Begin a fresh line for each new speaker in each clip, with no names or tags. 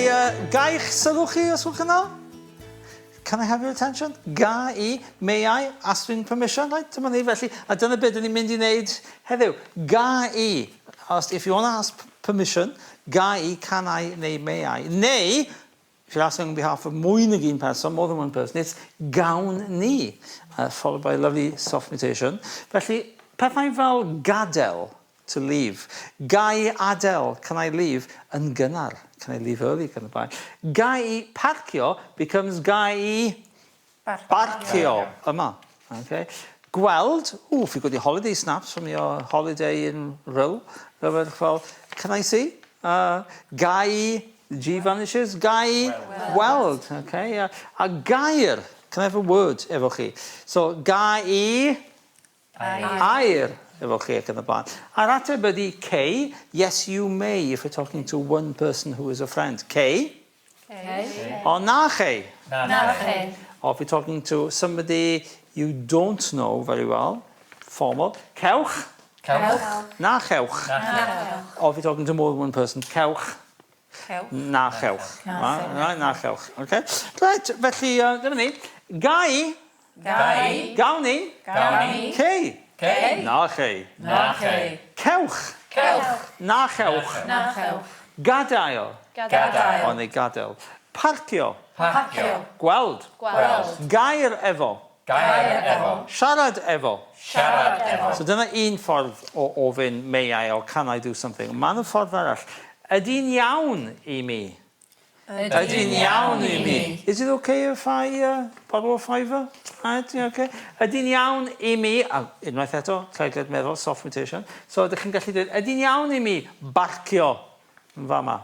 Ga i'ch sylw chi os gwelwch yn dda? Can I have your attention? Ga i, may I, asking permission, right? Dyma ni felly, a dyna beth dyn ni'n mynd i wneud heddiw. Ga i, os, if you want to ask permission, ga i, can I, neu may I. Neu, if you're asking on behalf of mwy nag un person, more than one person, it's gawn ni, followed by a lovely soft mutation. Felly, pethau fel gadael, to leave. Ga i adael, can I leave, yn gynnar, can I leave early, can I buy. Ga i parcio becomes ga i barcio yma. Okay. Gweld, ooh, if you've got your holiday snaps from your holiday in Rhyl, rhywbeth fel, can I see? Ga i, G vanishes, ga i weld. Okay, a gair, can I have a word efo chi? So, ga i air efo chi ac yn y blaen. A'r ateb ydy cei, yes you may if you're talking to one person who is a friend. Cei. Cei. O na chei.
Na chei.
Or if you're talking to somebody you don't know very well, formal, cewch.
Cewch.
Na chewch.
Na chewch.
Or if you're talking to more than one person, cewch.
Cewch.
Na chewch. Na chewch. Na chewch. Okay. Right, felly, dyma ni. Gai.
Gai.
Gawn ni.
Gawn ni.
Cei.
Cei.
Na chei.
Na chei.
Cewch.
Cewch.
Na chewch.
Na chewch.
Gadael.
Gadael.
O, neu gadael. Parcio.
Parcio.
Gweld.
Gweld.
Gair efo.
Gair efo.
Siarad efo.
Siarad efo.
So dyna un ffordd o ofyn may I or can I do something. Mae yna ffordd arall. Ydy'n iawn i mi? Ydy'n iawn i mi? Is it okay if I borrow a fiver? Right, yeah, okay. Ydy'n iawn i mi, a unwaith eto, treiglad meddwl, soft mutation. So ydych chi'n gallu dweud, ydy'n iawn i mi barcio yn fama?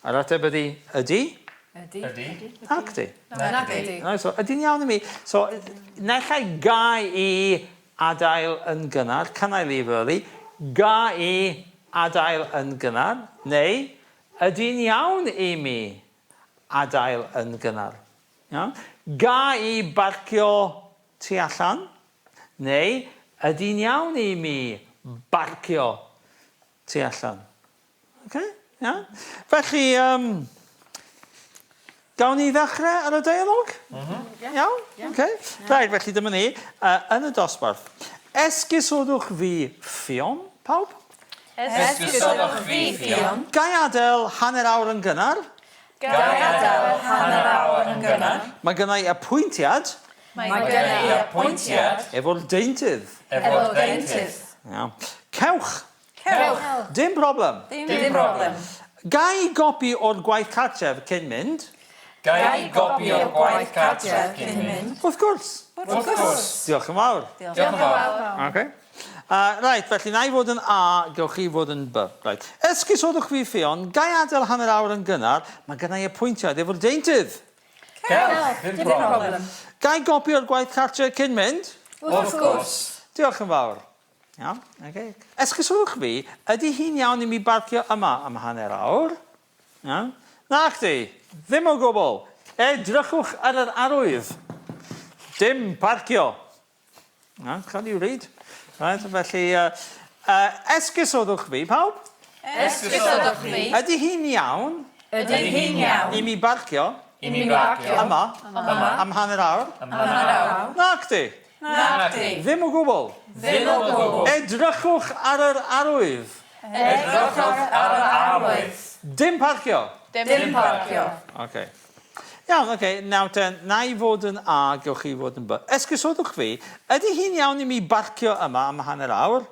A'r ateb ydy, ydy.
Ydy.
Ydy.
Nac di.
Nac di.
Right, so ydy'n iawn i mi. So, naill ai ga i adael yn gynnar, can I leave early? Ga i adael yn gynnar, neu Ydy'n iawn i mi adael yn gynnar? Iawn. Ga i barcio tu allan? Neu ydy'n iawn i mi barcio tu allan? Oce? Iawn? Felly, um, gawn ni ddechrau ar y dialog? Mm -hmm. Iawn? Yeah. Okay. Yeah. Right, felly dyma ni. Yn y dosbarth. Esgusodwch fi Ffion, pawb?
Esgusodwch fi, Ffion.
Ga i adael hanner awr yn gynnar?
Ga i adael hanner awr yn gynnar?
Mae gynna i apwyntiad.
Mae gynna i apwyntiad.
Efo'r deintydd.
Efo'r deintydd.
Iawn. Cewch.
Cewch.
Dim problem.
Dim problem.
Ga i gopi o'r gwaith cartref cyn mynd?
Ga i gopi o'r gwaith cartref cyn mynd?
Wrth gwrs.
Wrth gwrs.
Diolch yn fawr.
Diolch yn fawr.
Okay. Reit, felly na i fod yn A, gewch chi fod yn B. Reit. Esgusodwch fi, Ffion, ga i adael hanner awr yn gynnar? Mae gynna i apwyntiad efo'r deintydd.
Cewch, ddim problem.
Ga i gopi o'r gwaith cartre cyn mynd?
Wrth gwrs.
Diolch yn fawr. Iawn, okay. Esgusodwch fi, ydy hi'n iawn i mi barcio yma am hanner awr? Iawn? Nacdi, ddim o gwbl. Edrychwch ar yr arwydd. Dim parcio. Na, can you read? Right, felly, esgusodwch fi, pawb.
Esgusodwch fi.
Ydy hi'n iawn?
Ydy hi'n iawn.
I mi barcio.
I mi barcio.
Yma.
Yma.
Am hanner awr.
Am hanner awr.
Nacdi.
Nacdi.
Ddim o gwbl.
Ddim o gwbl.
Edrychwch ar yr arwydd.
Edrychwch ar yr arwydd.
Dim parcio.
Dim parcio.
Okay. Iawn, oce, nawr te, na i fod yn A, gewch chi fod yn B. Esgusodwch fi, ydy hi'n iawn i mi barcio yma am hanner awr?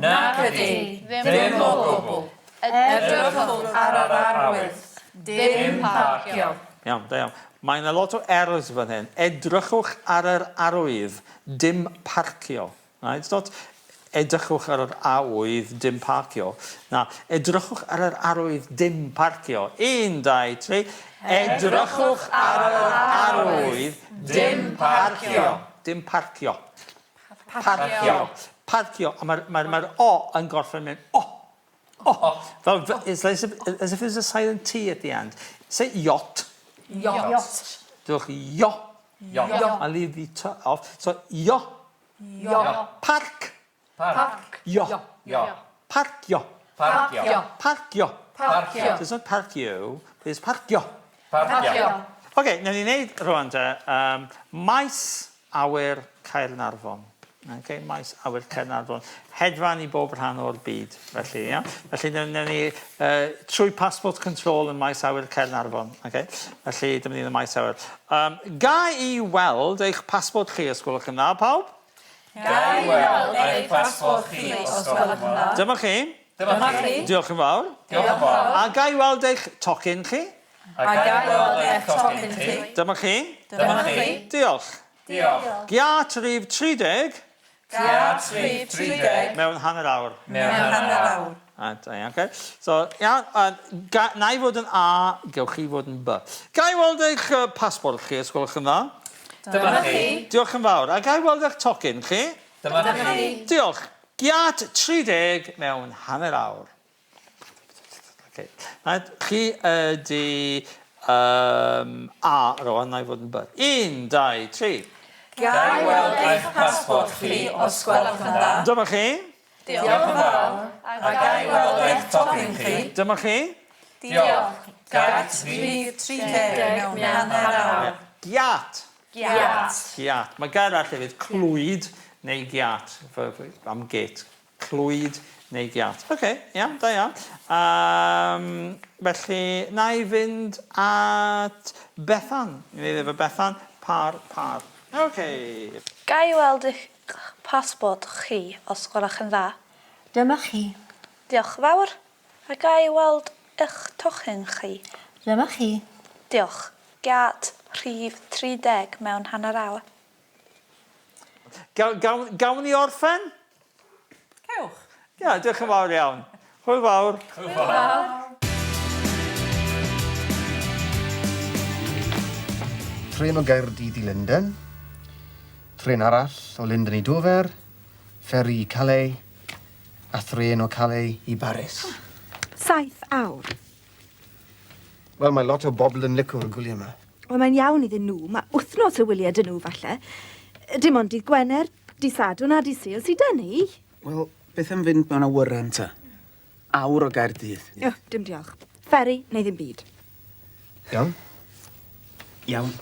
Nac ydy, ddim o gwbl.
Edrychwch ar yr arwydd, dim parcio.
Iawn, da iawn. Mae yna lot o errors fan hyn. Edrychwch ar yr arwydd, dim parcio. Right? It's not edrychwch ar yr awydd, dim parcio. Na, edrychwch ar yr arwydd, dim parcio. 1, 2, 3. Edrychwch ar yr arwydd, dim parcio. Dim parcio. Parcio. Parcio. A mae'r mae, mae o yn gorffen mewn o. O. Fel, it's as if, as if there's a silent T at the end. Say yacht.
Yacht.
Dwch yo.
Yo.
I leave the t off. So, yo.
Yo.
Parc.
Parc.
Yo.
Yo.
Parcio.
Parcio.
Parcio.
Parcio.
So it's not parcio, but it's parcio.
Parcio.
Oce, wnawn ni wneud rwan te, um, maes awyr Caernarfon. Okay, maes awyr Caernarfon. Hedfan i bob rhan o'r byd, felly, ia. Felly, wnawn ni uh, trwy passport control yn maes awyr Caernarfon. Okay? Felly, dyma ni yn y maes awyr. Um, ga i weld eich passport chi, os gwelwch yn dda, pawb?
Ga i weld eich passport chi, os gwelwch yn dda?
Dyma chi.
Dyma chi.
Diolch yn fawr.
Diolch yn fawr.
A ga i weld eich tocyn chi?
A ga i weld eich tocyn chi?
Dyma chi.
Dyma chi.
Diolch.
Diolch.
Giât rhif 30.
Giât rhif 30.
Mewn hanner awr.
Mewn hanner awr.
A, da iawn, okay. So, iawn, uh, ga, na i fod yn A, gewch chi fod yn B. Ga i weld eich uh, pasbort chi, os gwelwch yn dda?
Dyma chi.
Diolch yn fawr. A ga i weld eich tocyn chi?
Dyma chi.
Diolch. Giât 30 mewn hanner awr. Okay. Na, chi ydy um, A rwan, na i fod yn B. 1, 2, 3.
Ga i weld eich pasbort chi, os gwelwch yn dda?
Dyma chi.
Diolch yn fawr. A ga i weld eich tocyn chi?
Dyma chi.
Diolch. Giât rhif
30 mewn hanner awr.
Giât.
Giât.
Giât. Mae gair arall hefyd, clwyd neu giât, am gate. Clwyd neu giât. Oce, iawn, da iawn. Um, felly, na i fynd at Bethan. I wneud efo Bethan, par, par. Oce.
Ga i weld eich pasbort chi, os gwelwch yn dda?
Dyma chi.
Diolch yn fawr. A ga i weld eich tocyn chi?
Dyma chi.
Diolch. Giât rhif 30 mewn hanner awr.
Gawn, gawn, gawn ni orffen?
Cewch.
Ia, diolch yn fawr iawn. Hwyl fawr.
Hwyl fawr.
Trên o Gaerdydd i Lundain, trên arall o Lundain i Dover, fferi i Calais, a thrên o Calais i Baris.
Saith awr.
Wel, mae lot o bobl yn lico'r gwyliau 'ma.
Wel, mae'n iawn iddyn nhw. Mae wythnos o wyliau 'da nhw, falle. Dim ond dydd Gwener, dydd Sadwrn a dydd Sul sy 'da ni.
Wel, beth am fynd mewn awyren ta? Awr o Gaerdydd.
O, dim diolch. Fferi neu ddim byd.
Iawn?
Iawn.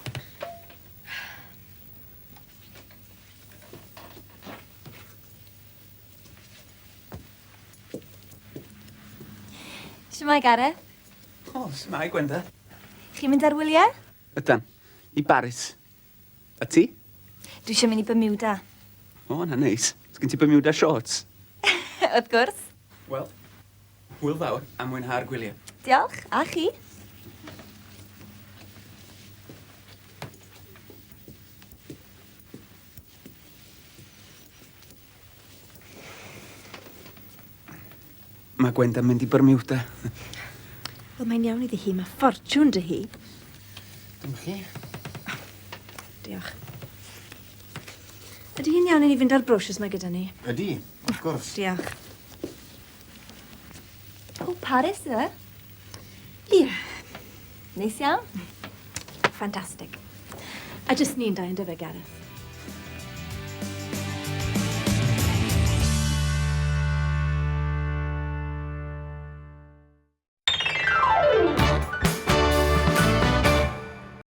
Shwmae, Gareth?
O, shwmae, Gwenda.
Chi'n mynd ar wyliau?
Ydan. I Baris. A ti?
Dwi eisiau mynd i Bermuda.
O, na neis. Sgyn ti Bermuda shorts?
Wrth gwrs.
Wel, hwyl fawr a mwynha'r gwyliau.
Diolch, a chi.
Mae Gwenda'n mynd i Bermuda.
Wel, mae'n iawn iddi hi. Mae ffortiwn dy hi.
Dim chi.
Diolch. Ydy hi'n iawn i ni fynd â'r brochures mae gyda ni?
Ydy, wrth gwrs.
Diolch.
O, Paris, yw e?
Ie.
Neis iawn.
Ffantastig. A jyst ni'n dau, yndyfe, Gareth?